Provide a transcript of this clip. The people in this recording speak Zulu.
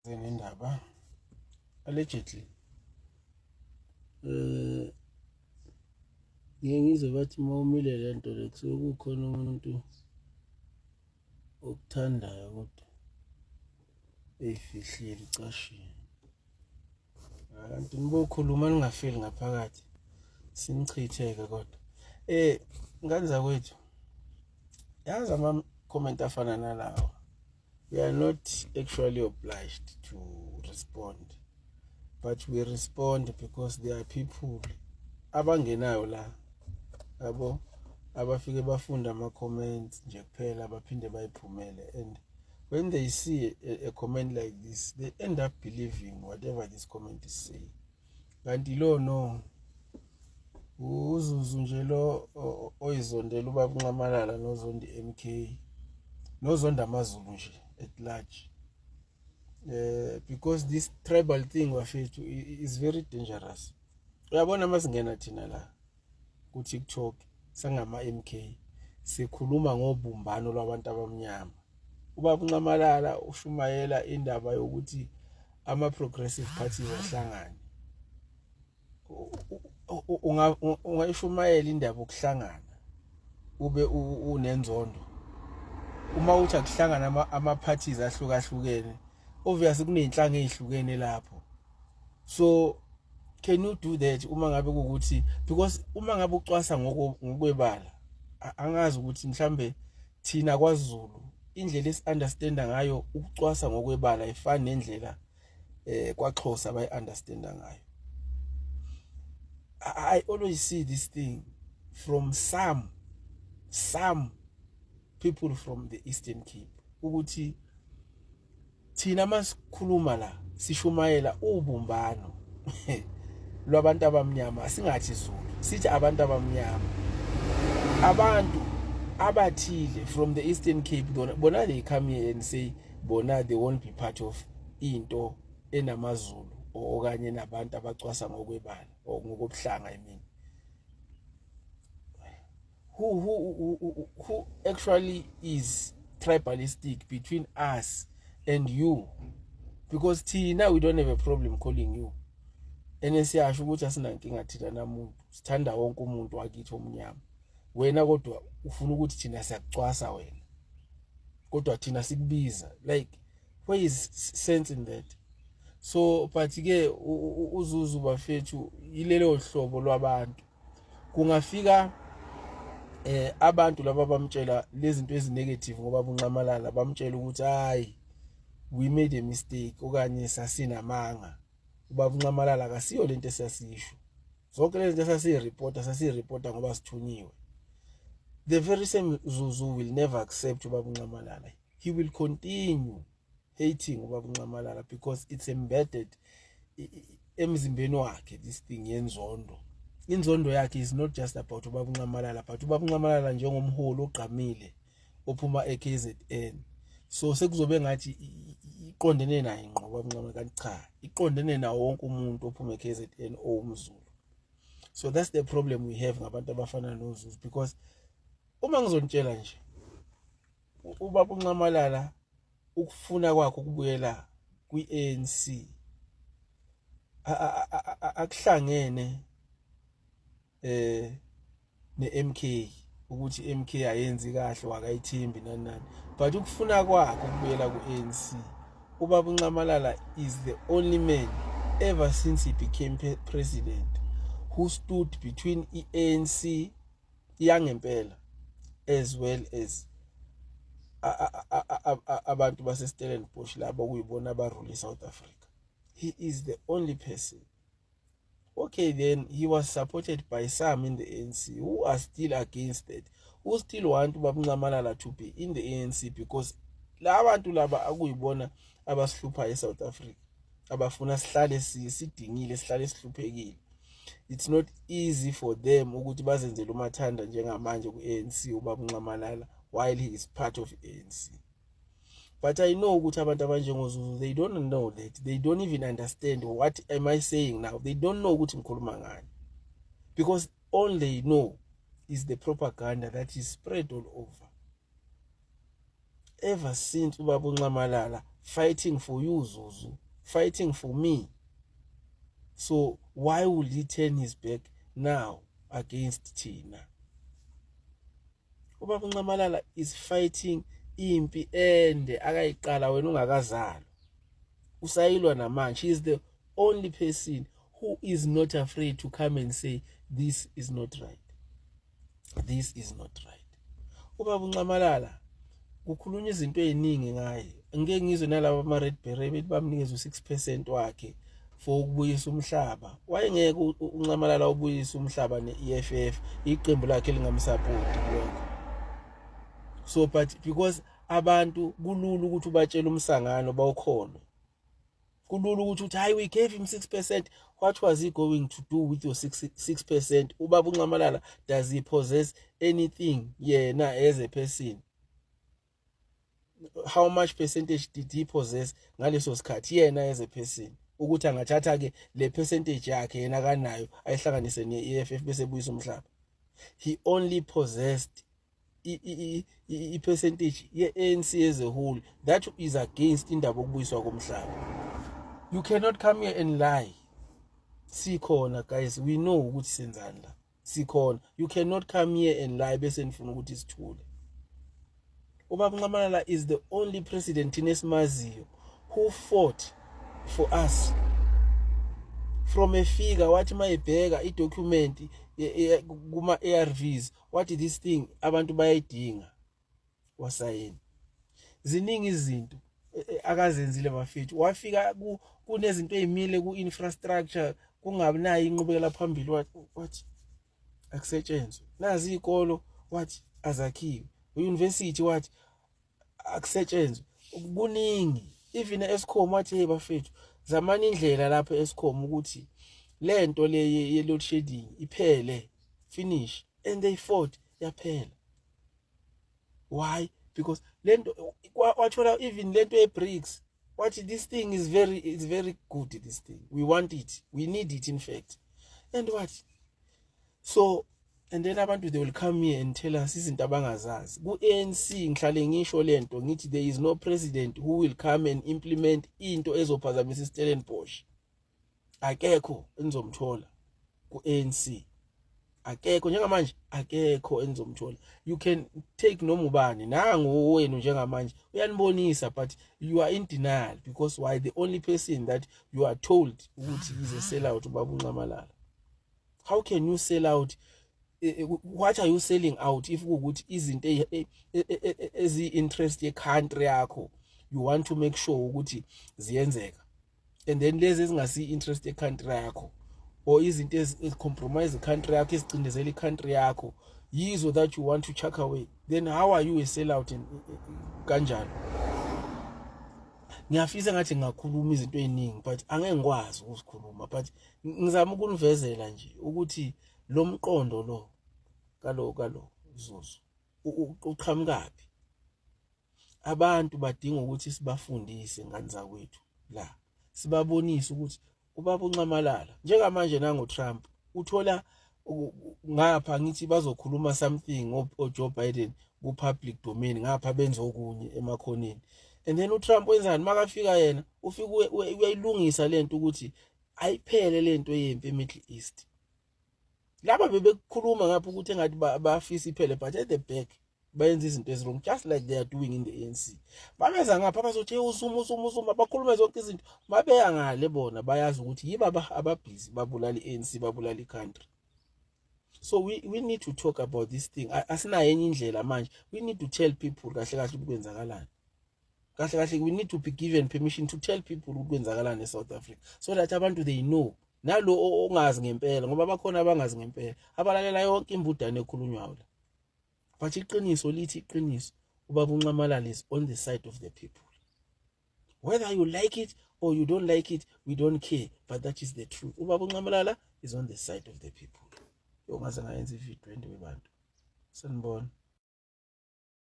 Nendaba allegedly ngike ngizwe bathi uma umile le nto le kusuke kukhona umuntu okuthandayo kodwa eyifihlile, icashile. Kanti nibokhuluma ningafeli ngaphakathi, sinichitheke. Kodwa ngane zakwethu, yazi, ama-comment afana nalawa, we are not actually obliged to respond, but we respond because there are people abangenayo la yabo, abafike bafunda ama-comments nje kuphela, baphinde bayiphumele. And when they see a comment like this, they end up believing whatever this comment is saying. Kanti lo, no, uZuzu nje lo oyizondela ubaba uNxamalala, nozonda i-MK, nozonda amaZulu nje at large, because this tribal thing, bafethu, is very dangerous. Uyabona, masingena thina la ku TikTok sangama MK, sikhuluma ngobumbano lwabantu abamnyama. Ubaba uNxamalala ushumayela indaba yokuthi ama progressive parties ahlangane. Ungayishumayela indaba yokuhlangana ube unenzondo? Uma uthi akuhlangana ama-parties ahlukahlukene, obviously kuney'nhlanga ey'hlukene lapho. So can you do that uma ngabe kuwukuthi, because uma ngabe ucwasa ngokwebala, angazi ukuthi mhlambe thina kwaZulu indlela esi-understanda ngayo ukucwasa ngokwebala ifani nendlela kwaXhosa bayi-understanda ngayo. I always see this thing from some people from the Eastern Cape, ukuthi thina masikhuluma la sishumayela ubumbano lwabantu abamnyama, singathi Zulu, sithi abantu abamnyama, abantu abathile from the Eastern Cape bona they come here and say bona they won't be part of into enamaZulu okanye nabantu abacwasa ngokwebala or ngokobuhlanga. I mean, who actually is tribalistic between us and you? Because thina, we don't have a problem calling you, ene siyasho ukuthi asinankinga thina namuntu, sithanda wonke umuntu wakithi omnyama. Wena kodwa ufuna ukuthi thina siyakucwasa wena, kodwa thina sikubiza. Like, where is sense in that? So, but ke uZuzu, bafethu, yilelo hlobo lwabantu. Kungafika abantu laba bamtshela lezi zinto ezinegative ngoba bunxamalala, bamtshela ukuthi hayi, we made a mistake, okanye sasinamanga, ubaba uNxamalala akasiyo lento esiyasisho, zonke lezi zinto esasiyireporta, sasiyireporta ngoba sithunyiwe. The very same Zuzu will never accept ubaba uNxamalala. He will continue hating ubaba uNxamalala because it's embedded emzimbeni wakhe, this thing yenzondo. Inzondo yakhe is not just about ubaba uNxamalala, but ubaba uNxamalala njengomholi ogqamile ophuma eKZN. So sekuzobe ngathi iqondene naye ngqo ubaba uNxamalala, kanti cha, iqondene nawo wonke umuntu ophuma eKZN owumZulu. So that's the problem we have ngabantu abafana noZuzu, because uma ngizonitshela nje, ubaba uNxamalala ukufuna kwakhe ukubuyela kwi-ANC akuhlangene ne-MK, ukuthi MK ayenzi kahle, wakayithembi, nani nani, but ukufuna kwakhe ukubuyela ku-ANC, ubaba uNxamalala is the only man ever since he became president who stood between i-ANC yangempela as well as abantu base-Stellenbosch, labo kuyibona abarule South Africa. He is the only person. Okay, then he was supported by some in the ANC who are still against it, who still want ubaba uNxamalala to be in the ANC, because la bantu laba akuyibona abasihlupha eSouth Africa, abafuna sihlale sidingile, sihlale sihluphekile. It's not easy for them ukuthi bazenzele umathanda njengamanje ku-ANC ubaba uNxamalala while he is part of ANC. But I know ukuthi abantu abanjengoZuzu, they don't know that. They don't even understand what am I saying now. They don't know ukuthi ngikhuluma ngani, because all they know is the propaganda that is spread all over. Ever since ubaba uNxamalala fighting for you, Zuzu, fighting for me, so why would he turn his back now against thina? Ubaba uNxamalala is fighting impi ende akayiqala wena ungakazalwa, usayilwa namanje. He is the only person who is not afraid to come and say, "This is not right, this is not right." Ubaba uNxamalala kukhulunywa izinto eziningi ngaye. Ngike ngizwe nalabo ama-Red Beret bethi bamnikeza u-6% wakhe for ukubuyisa umhlaba. Wayengeke uNxamalala ubuyisa umhlaba ne-EFF, iqembu lakhe lingamsapoti kulokho. So but because abantu kulula ukuthi ubatshele umsangano bawukholwe, kulula ukuthi uthi, "Hayi, we gave him 6%." What was he going to do with your 6%? Ubaba uNxamalala, does he possess anything yena as a person? How much percentage did he possess ngaleso sikhathi yena as a person, ukuthi angathatha ke le percentage yakhe yena kanayo ayihlanganise ne-EFF bese buyisa umhlaba? He only possessed i-percentage ye-ANC as a whole that is against indaba okubuyiswa komhlaba. You cannot come here and lie. Sikhona, guys, we know ukuthi senzani la, sikhona. You cannot come here and lie bese nifuna ukuthi sithule. Ubaba Nxamalala is the only president thina esimaziyo who fought for us from efika. Wathi mayebheka idocument kuma ARVs, wathi, "This thing abantu bayayidinga," wasayina. Ziningi izinto akazenzile, bafethu. Wafika kunezinto ezimile ku infrastructure, kungabi nayo inqubekela phambili. Wathi akusetshenzwe, nazi izikolo, wathi azakhiwe, university, wathi akusetshenzwe. Kuningi, even Eskom, wathi, "Hey bafethu, zamani indlela lapha Eskom ukuthi lento le ye load shedding iphele, finish." And they fought, yaphela. Why? Because lento wathola even lento ye-BRICS, wathi, "This thing is very good. This thing, we want it, we need it, in fact." And what so and then abantu, they will come here and tell us izinto abangazazi. Ku-ANC ngihlale ngisho lento, ngithi there is no president who will come and implement into ezophazamisa iStellenbosch. Akekho enizomthola ku-ANC, akekho njengamanje, akekho enizomthola. You can take noma ubani, nangu wenu njengamanje uyanibonisa, but you are in denial. Because why? The only person that you are told ukuthi is a sellout, ubaba uNxamalala. How can you sell out? What are you selling out if kuwukuthi izinto ezi-interest ye-country yakho you want to make sure ukuthi ziyenzeka, and then lezi ezingasi interest ye-country yakho or izinto ezi-compromise i-country yakho, ezicindezela i-country yakho, yizo that you want to chuck away? Then how are you a sellout kanjalo? Ngiyafisa ngathi ngingakhuluma izinto eziningi, but angeke ngikwazi ukuzikhuluma, but ngizama ukunivezela nje ukuthi lo mqondo lo kalo Zuzu uqhamukaphi. Abantu badinga ukuthi sibafundise, ngani zakwethu la, sibabonise ukuthi ubaba uNxamalala njengamanje nango Trump uthola ngapha, ngithi bazokhuluma something o Joe Biden ku public domain, ngapha benza okunye emakhoneni. And then uTrump wenzani makafika yena? Ufika uyayilungisa lento ukuthi ayiphele lento yempi eMiddle East. Laba bebekukhuluma ngapha ukuthi engathi bafisa iphele, but at the back bayenza izinto ezi-wrong, just like they are doing in the ANC. Babeza ngapha bazothi, "Hey, uZuma, uZuma, uZuma," bakhulume zonke izinto. Mabeya ngale bona bayazi ukuthi yibo ababhizi babulala i-ANC, babulala i-country. So we need to talk about this thing. Asinayo enye indlela manje. We need to tell people kahle kahle ukuthi kwenzakalani kahle kahle. We need to be given permission to tell people ukuthi kwenzakalani eSouth Africa, so that abantu they know, nalo ongazi ngempela, ngoba bakhona abangazi ngempela abalalela yonke imbudane ekhulunywayo la. But iqiniso lithi, iqiniso, ubaba uNxamalala is on the side of the people. Whether you like it or you don't like it, we don't care, but that is the truth. Ubaba uNxamalala is on the side of the people. Yo, ngaze ngayenza ivideo ende, bantu. Sanibona.